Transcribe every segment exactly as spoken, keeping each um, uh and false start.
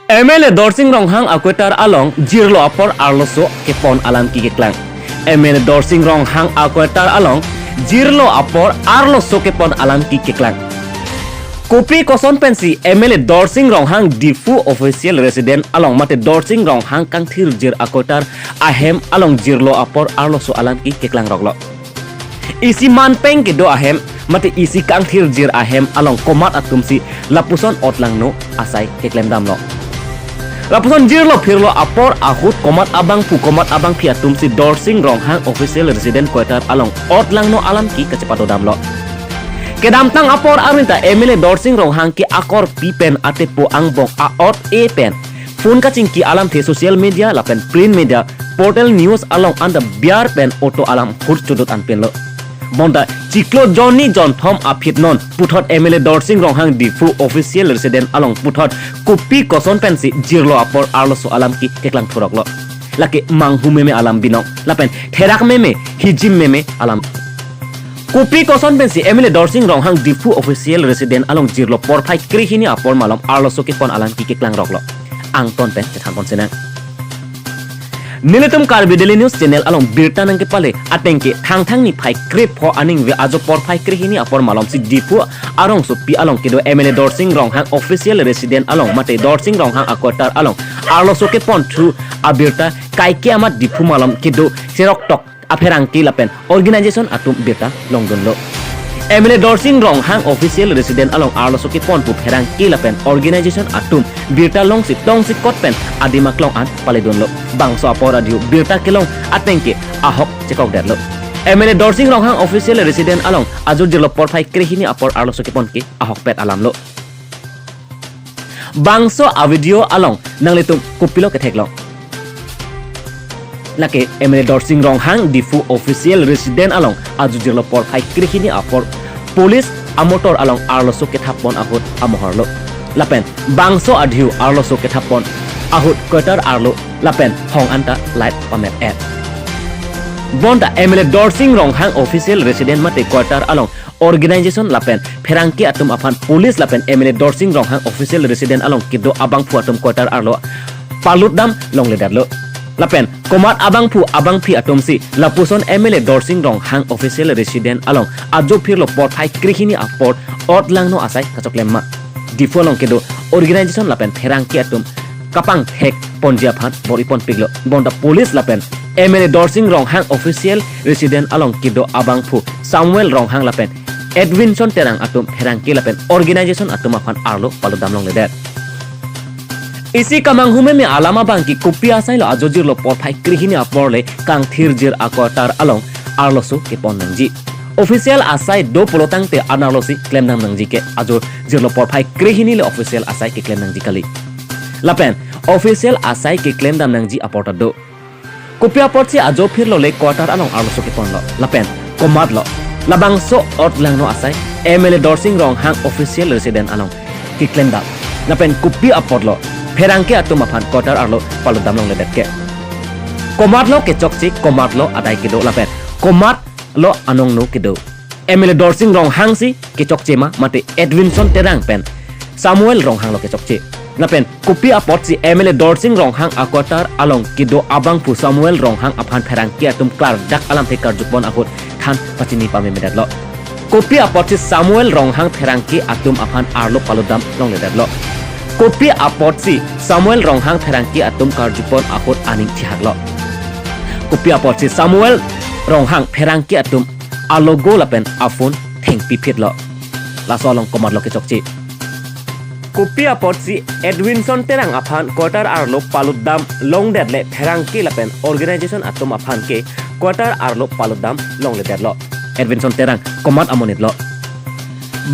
M L A Dorsing Ronghang a-quarter along jirlo apor arloso kepon alam keklang. M L A Dorsing Ronghang a-quarter along jirlo apor arloso kepon alam keklang. Kopi koson pensi M L A Dorsing Ronghang Diphu official residence along mate Dorsing Ronghang kangthirjir a-quarter ahem along jirlo apor arloso alam keklang roklo. Isi manpeng kedo ahem mate isi kangthirjir ahem along komat atumsi lapuson otlangno asai keklem damlo. Lapuson jirlo phirlo apor ahut komat abangphu komat abangphi atumsi Dorsing Ronghang official residence quarter along otlangno alam ke kachepado damlo. Kedamtang apor arni ta M L A Dorsing Ronghang ke akorpi pen atepo angbong a-ot-e pen phone kachingki alamthe social media lapen print media portal news along anta biar pen auto alam hur chudut anpinlo. Bonta chiklo jonni jonthom aphi non puthot M L A Dorsing Ronghang Diphu official residence along puthot kopi koson pensi jirlo apor arloso alam ke keklang thuroklo. Lake manghu meme alam binong lapen therak meme hijim meme alam. Kopi koson pensi M L A Dorsing Ronghang Diphu official residence along jirlo porphai krehini apor malom arloso kepon alam ke keklang roklo. Angton pen chethan pon sinang. Nelitum Karbi Daily News Channel along birta nangkepale atengke Thangthang niphai krepho aningve ajo porphai krehini apor malomsi Diphu arongsopi along kedo M L A Dorsing Ronghang official residence along mate Dorsing Ronghang a-quarter along arloso keponthu abirta kaike amat Diphu malom kedo seroktok apherangke lapen organization atum birta longdunlo. M L A Dorsing Ronghang official residence along arloso keponpu pherangke lapen organization atum birta longsi tongsi kot pen adim aklong an paledunlo. Bangso apor adhiu birta kelong atengke ahok chekokdetlo. M L A Dorsing Ronghang official residence along ajo jirlo porphai krehini apor arloso kepon ke ahokpet alamlo. Bangso a-video along nanglitum kopilo ketheklong? Lake M L A Dorsing Ronghang Diphu official residence along ajo jirlo porphai krehini apor police amotor along arloso kethap pon ahut amohorlo. Lapen bangso adhiu arloso kethap pon ahut quarter arlo lapen hong anta light pamet et. Bonta M L A Dorsing Ronghang official residence mate quarter along organization lapen pherangke atum aphan police lapen M L A Dorsing Ronghang official residence along kedo abangphu atum quarter arlo palutdam longledetlo. Lapen komat abangphu abangphi atumsi lapuson M L A Dorsing Ronghang official residence along ajo phirlo porphai krehini apor otlangno asai kachoklem ma Diphu along kedo organization lapen pherangke atum kapangthek ponji aphan bor-i ponpiklo. Bonta police lapen M L A Dorsing Ronghang official residence along kedo abangphu Samuel Ronghang lapen Edwinson Terang atum pherangke lapen organization atum aphan arlo palutdam longledet. Isi kamanghu meme alam abangke kopi asailo ajo jirlo porphai krehini apor le kangthirjir a-quarter along arloso kepon nangji. Official asai do pulotangte anerlo si klemdam nangji ke ajo jirlo porphai krehini le official asai keklem nangji kali. Lapen official asai keklem dam nangji apor ta do. Kopi apotsi ajo phirlo le quarter along arloso keponlo. Lapen komatlo labangso otlangno asai M L A Dorsing Ronghang official residence along keklem dam. Lapen kopi apotlo pherangke atum aphan quarter arlo palutdam longledet ke. Komatlo kechokche, komatlo adai kedo lapen komatlo anongno kedo. M L A Dorsing Ronghang si kechokche ma mate Edwinson Terang pen Samuel Ronghang lo kechokche. Lapen kopi apotsi M L A Dorsing Ronghang a-quarter along kedo abangphu Samuel Ronghang aphan pherangke atum klardak alamthe karjupon ahut than pachini pamemedetlo. Kopi apotsi Samuel Ronghang pherangke atum aphan arlo palutdam longledetlo. Kopi apotsi Samuel Ronghang pherangke atum karjupon ahut aning thihaklo. Kopi apotsi Samuel Ronghang pherangke atum alogo lapen a-phone thengpiphitlo. Laso along komatlo kechokche. Kopi apotsi Edwinson Terang aphan quarter arlo palutdam longdet le pherangke lapen organization atum aphan ke quarter arlo palutdam longledetlo. Edwinson Terang komat amonitlo.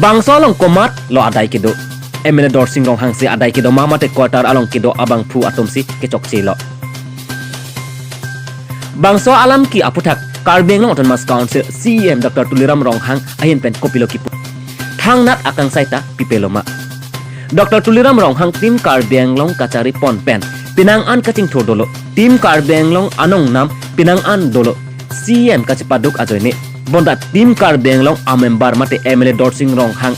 Bangso along komatlo adai kedo. M L A Dorsing Ronghang si adai kedo ma mate quarter along kedo abangphu atum si kechokchelo. Bangso alam ke aputhak Karbi Anglong Autonomous Council C E M Doctor Tuliram Ronghang ahin pen kopilo kipu. Thangnat akangsai ta pipelo ma. Doctor Tuliram Ronghang Team Karbi Anglong kachari pon pen penang an kachingthur dolo. Team Karbi Anglong anong nam penang an dolo. C E M kachepaduk ajoine. Bonta Team Karbi Anglong a-member mate M L A Dorsing Ronghang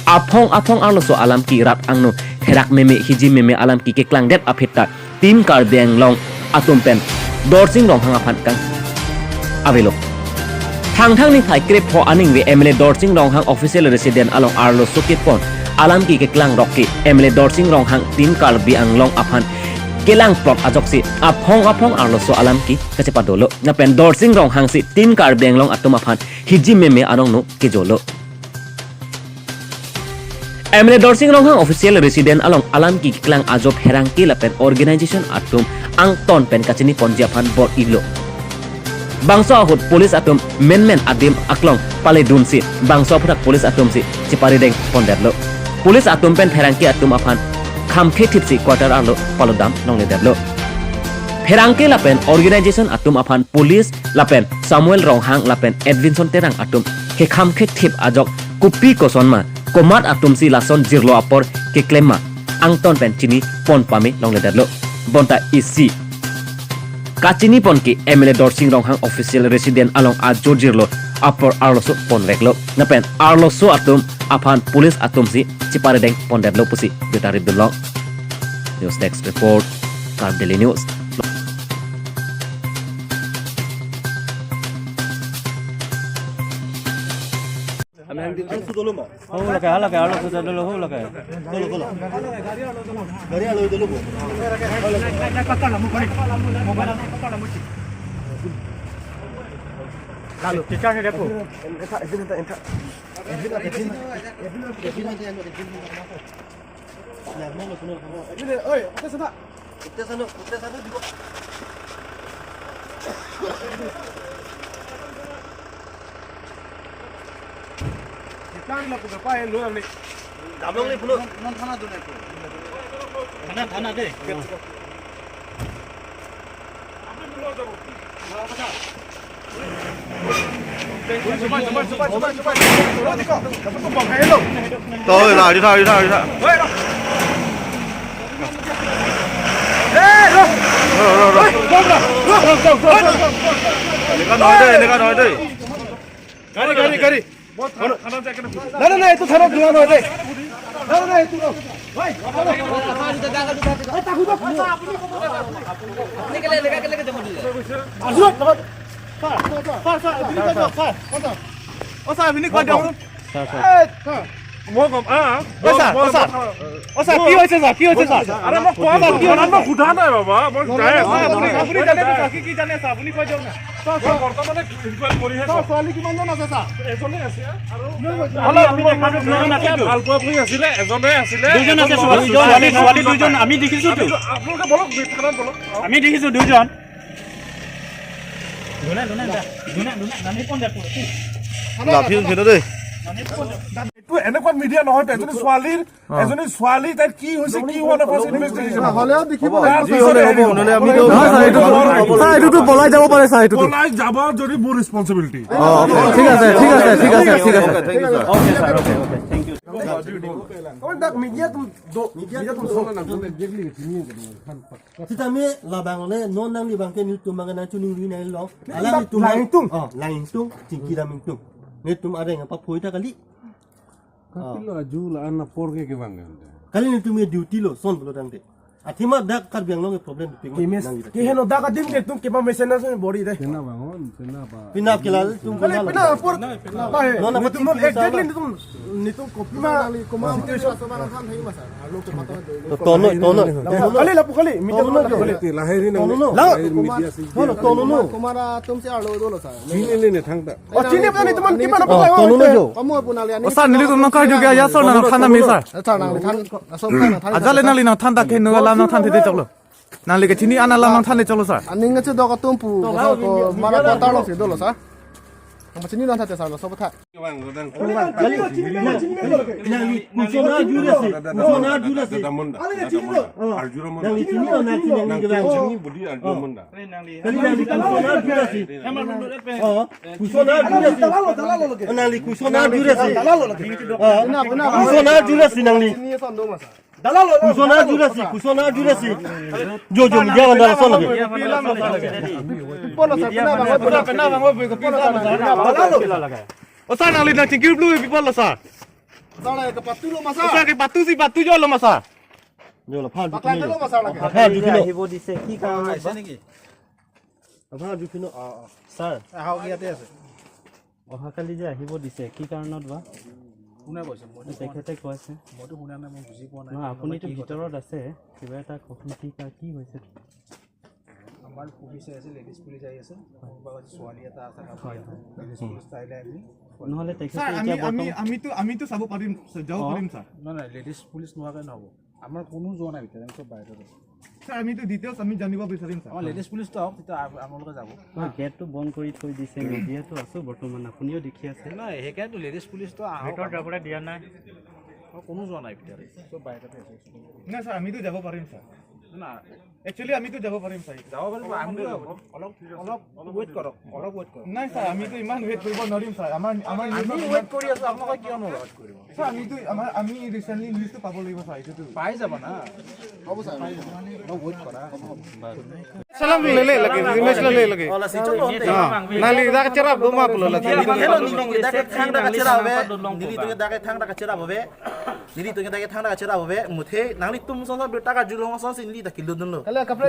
aphong aphong arloso alam ke rat angno pherak meme, hijim meme alam ke keklangdet aphi ta Team Karbi Anglong atum pen Dorsing Ronghang aphan kang avelo. Thangthang niphai krepho aningve M L A Dorsing Ronghang official residence along arloso kepon alam ke keklang rok ke M L A Dorsing Ronghang Team Karbi Anglong aphan kelangplot ajoksi aphong aphong arloso alam ke kachepadolo. Lapen Dorsing Ronghang si Team Karbi Anglong atum aphan hijim meme arong no kejolo. M L A Dorsing Ronghang official residence along alam ke keklang ajo pherangke lapen organization atum angton pen kachini ponji aphan bor-ilo. Bangso ahut police atum menmen adim aklong paledunsi bangso aphuthak police atum si cheparideng pondetlo. Police atum pen pherangke atum aphan khamkhe thipsi quarter arlo palodam longledetlo. Pherangke lapen organization atum aphan police lapen Samuel Ronghang lapen Edwinson Terang atum kekhamkhe thip ajok kopi koson ma, komat atum si lason jirlo apor keklem ma, angton pen chini pon pame longledetlo. Bonta isi kachini pon ke M L A Dorsing Ronghang official residence along ajo jirlo apor arloso ponveklo. Lapen arloso atum aphan police atum si cheparideng pondetlo pusi birta ripdunlong. News Desk Report, Karbi Daily News. Ho lake, ha lake, arloso ta dolo, ho lake. Lalu. Kita ke depo. Oi, kita sana. Kita sana, kita sana juga. Kita ni lapu kapa yang lu ni. Damlong ni puno. Non thana tu ni. Thana, thana de. Thôi, rồi, đi thôi, đi thôi, đi thôi. Rồi, rồi, rồi. এনেকা নহয় দেই, এনেকা নহয় দেই। গাড়ী, গাড়ী, গাড়ী। নাই, নাই, নাই, এইটো থানাত যোৱা নহয় দেই। নাই, নাই, নাই, এইটো নহয়। ছাৰ, ছাৰ, ছাৰ, আপুনি কৈ দিয়ক, ছাৰ। অ, ছাৰ, আপুনি কৈ দিয়কচোন। Sir, sir. এই, ছাৰ। মই ক'ম, আ, অ, ছাৰ, মই, অ, ছাৰ। মই, অ, ছাৰ, কি হৈছে, ছাৰ? কি হৈছে, ছাৰ? আৰে, মই কোৱা নাই, মই সোধা নাই, বাবা। মই যাই আছো। আপুনি, আপুনি জানে, ছাৰ, কি, কি জানে, ছাৰ? আপুনি কৈ দিয়ক না। ছাৰ, মই ছাৰ। বৰ্তমানে ইনকুৱাৰী কৰিহে ছাৰ, আছো। ছোৱালী কিমানজন আছে, ছাৰ? এজনে আছে আৰু দুজন আছে। ভালপোৱা পুৰি আছিলে, এজনে আছিলে, দুজন আছে, এজন ছোৱালী, ল'ৰা। ছোৱালী, ছোৱালী দুজন আমি দেখিছো তো। আপোনালোকে বলক, থানাত বলক। আমি দেখিছো দুজন। লাফি উঠিছে দেই। এইটো এনেকুৱা মিডিয়া নহয় তো, এজনী ছোৱালীৰ, অ। এজনী ছোৱালী তাইৰ কি হৈছে, কি হোৱা নাই, ফাৰ্ষ্ট ইনভেষ্টিগেশ্যন হ'ব। হ'লেও দেখিব তাৰ লাগিব। পিছতে হেৰি হ'ব। নহয়, ছাৰ, এইটো, ছাৰ, এইটোতো পলাই যাব পাৰে, ছাৰ, এইটোতো। পলাই যাব যদি মোৰ ৰেছপনচিবিলিটি। অ, অ, ঠিক আছে, ঠিক আছে, ঠিক আছে, ঠিক আছে। Okay, sir, okay, okay, thank you. Sitame labang le non nangli abang ke netum abang ke nangchiningri nanglo. Alanglitum. Langtung. Oh, langtung, chingki langtung. Netum areng apa phoita kali. Kapilo aju la-an apor ke kevang kan. Kali netum ye duty lo, son pulo tangte. Athema dak Karbi Anglong ke problem ping. Kimes, nangli ke heno dak adim ke tum kema mesena se bori de. Pina bangun, pina ba. Pina kelal tum kali pina apor. Ba he. Non, non, netum non exactly netum, netum kopi ma. Koma situation sama than hai masa. Alo koma ta. To, tono, tono. Kali lapu kali, media tono tono jo. Kali ti lahiri nang. Tono no. La. Lahiri media si. Tono, tono no. Koma ra tum se alo dolo sa. Chini le ne thangta. Oh, chini pa netum kiman apa oh, tono no jo. Kamu pun ali ani. Oh, sir, nelitum nangkarju ke aja, sir, nangthan nang, sir. Sir, nangthan, sir, nangthan. Ajat le nangli nangthan ta ke no alam nangthan thekthek choklo. Nangli ke chini an alam nangthan thekthek choklo, sir. Ani nge che dok atum pu, ko mara quarter lo si dolo, sir. Kamu chini nangthan te, sir, lo sob tha. Nangli question arju le si, question arju le si. Nangli chini lo, nangli chini lo, nangli chini lo. Kali nangli question arju le si. Oh, question arju le si. Nangli question arju le si. Oh, question arju le si nangli. Question arju le si, question arju le si. Jo, jo, media banda lason lage. Oh, sir, nangli nangchingkir blu people lo, sir. Sir, kepatu lo masa. Sir, kepatu si patu jo lo masa. দিয়ক, ফাইল জুখি লওক। অহাকালি ফাইল যে জুখি লওক। আহিব দিছে, কি কাৰণত বা? আহিছে নেকি? ফাইল জুখি লওক। অ, অ। ছাৰ, আহক, ইয়াতে আছে। অহাকালি যে আহিব দিছে, কি কাৰণত বা? কোনে কৈছে? মইতো কোৱা নাই। তেখেতে কৈছে। মইতো শুনা নাই, মই বুজি পোৱা নাই। নহয়, কি কথা। আপুনিতো ভিতৰত আছে, কিবা এটা কওকচোন, কি কা-, কি হৈছে? আমাৰ পুলিচ আহিছে, লেডিজ পুলিচ আহি আছে। কোনোবা ছোৱালী এটা আছে, হয়, হয়। লেডিজ পুলিচ চাইলে আমি। নহ'লে তেখেতে ছাৰ, আমি, এতিয়া আমি, বৰ্তমান আমিতো, আমিতো চাব পাৰিম, ছাৰ, যাব অ। পাৰিম, ছাৰ। নহয়, নহয়, লেডিজ পুলিচ নোহোৱাকে নহ'ব। আমাৰ কোনো যোৱা নাই ভিতৰত, আমি চব বাহিৰত আছো। ছাৰ, আমিতো ডিটেইলছ আমি জানিব বিচাৰিম, ছাৰ। আমাৰ লেডিজ পুলিচটো আহক, তেতিয়া আপ-, আপোনালোকে যাব। নহয়, গেটটো বন্ধ কৰি থৈ দিছে, মিডিয়াটো আছো বৰ্তমান, আপুনিও দেখি আছে। নাই, সেইকাৰণেতো লেডিজ পুলিচটো আহক। ভিতৰত যাবলৈ দিয়া নাই। আমাৰ কোনো যোৱা নাই ভিতৰত, চব বাহিৰতে আছে। নাই, ছাৰ, আমিতো যাব পাৰিম, ছাৰ। না। একচুৱেলি আমিতো যাব পাৰিম, ছাৰ। যাব পাৰিব, আমি অলপ, অলপ ৱেইট কৰক, অলপ ৱেইট কৰক। নাই, ছাৰ, আমিতো ইমান ৱেইট কৰিব নোৱাৰিম, ছাৰ। আমাৰ, আমাৰ আমি নিউজত ৱেইট ইমান কৰি আছো, আপোনালোকে কিয় ৱেইট কৰিব? ছাৰ, আমিতো, আমাৰ, আমি ৰিচেণ্টলি নিউজটো পাব লাগিব, ছাৰ, এইটোতো। পাই যাব না। হ'ব, ছাৰ, পাই যাব। মই ৱেইট কৰা। Salam lele lagi, request lele lagi. Oh, lasi chok lo. Ah, nangli dak cherap do ma pulo lasi. Hello, neli ke dak thang dak cherap ave. Nelitum ke dak thang dak cherap ave. Nelitum ke dak thang dak cherap ave. Muthe nanglitum son son berta ka julong son si neli dak kilo dunlo.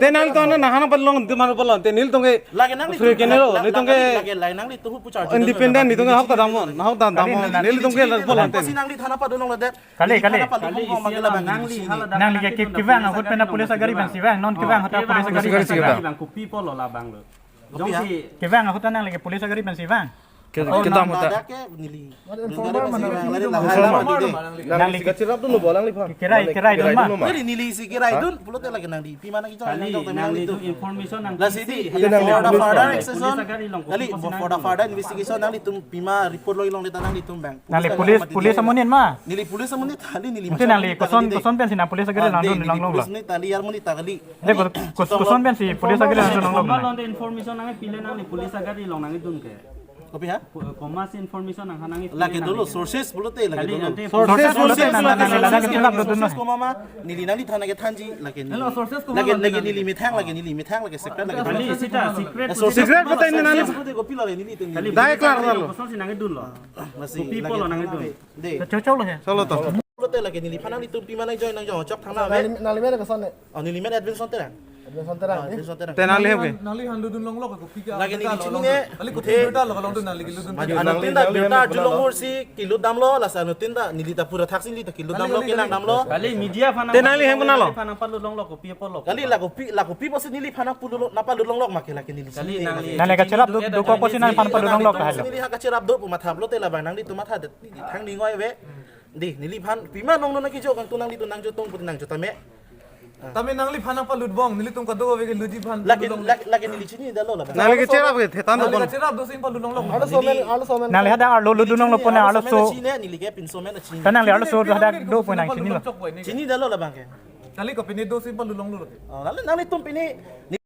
Te nanglitum na nanghan padolong di maru pulo. Te nelitum ke lagi nangli free ke nelo, nelitum ke lagi, lagi nanglitum hu puchar independent, nelitum ke hok ta damon, hok ta damon. Nelitum ke lagi pulo. Pasi nangli thana padolong lo det. Kali, kali. Neli thana padolong lo, nangli hala dak nangli ke kevang ahut pen police agari pensi vang, non kevang ahut police agari pensi vang. Kopi pulo labang lo. Kopi ya? Jongsi kevang ahut nangli ke police agari pensi vang. Ke, oh, kedam ahut. Dak ke neli. Informer mana? Informer. Nangli ke cherap dunlo, bolang li pha. Kerai, kerai dun ma. Neli, neli si kerai dun, pulote lagi nangli. Pima nangkejok, kali, nangkejok, nanglitum information nang lasi di, isi, for the further action, police agari long, kali, police for the nang further investigation, nanglitum pima report lo ilong deta nanglitum bang. Nangli police, police amonit ma? Neli police amonit, kali neli. Mungkin nangli koson, koson pensi nang police agari nang dun long long la. Police ni tali yar monit ta kali. Kali, kos-, kos-, koson pensi police agari nang dun long long la. Information nang pile nangli police agari long nangdun ke. Kopi ha? Ko-, komat information nang hanang. Lake dolo, sources pulote lake dolo. Sources pulote nang, nang, nang, nang, nang, nang, sources komat ma, neli nangli thana ke thanji lake neli. Hello, sources komat lake, lake neli methang, lake neli methang, lake secret lake. Kali, sita secret. Sources secret pulote neli nangli. Pulote kopi lo neli te neli. Kali, dai klar lo. Koson si nangdun lo. Lasi kopi lake pulo nangdun. De. Chok chok lo he. Cholo to. Pulote lake neliphan nanglitum pima nangjoin nangjong chok thang na ave. Nangli, nangli mere koson ne? Oh, neli mere Edwinson Terang. Edwinson Terang, ah, eh? Edwinson Terang. Te nangli hep ke? Nanglihan dodun long lo ke kopi ke. Lagi neli chinine. Kali kopi ke birta lo, long dun nangli ke dodun. Maju, nangli, anuttin ta nangli birta hem julong lo. Hur si kilo damlo, lasi anuttin ta neli ta pura thaksi neli ta kilo damlo, kali, kali, kelang damlo. Kali media aphan. Te nangli hem kena lo? Aphan nangpalut long lo kopi apot lo. Kali la kopi, la kopi pusi neliphan nangpalut long, nangpalut long lo ma ke lake neli. Kali chinine. Nangli nangli kacherap do, do ko pusi nangphan palut long lo ke halo. Neli ha kacherap do pu matha pulote labang nanglitum matha det. Neli thang ning oi ave. Di, neliphan pima nong nong nangkejok kangtung nanglitum nangjo tong pute nangjo tame. Tame nangliphan nangpalut bong, nelitum kado ave ke lutji aphan lake, palut long. Lake, lake neli chinine dalo la. Nangli kacherap ke thetan nangli pon. Kacherap do si palut long lo. Arloso amen, arloso amen. Nangli hadak arlo lutdun long lo pon arloso. Neli chinine, neli ke pinso amen chinine. Kan nangli arloso hadak do pon nang chinine lo. Chinine dalo labang ke. Kali ko pine do si palut long lo. Oh, lalu nanglitum pine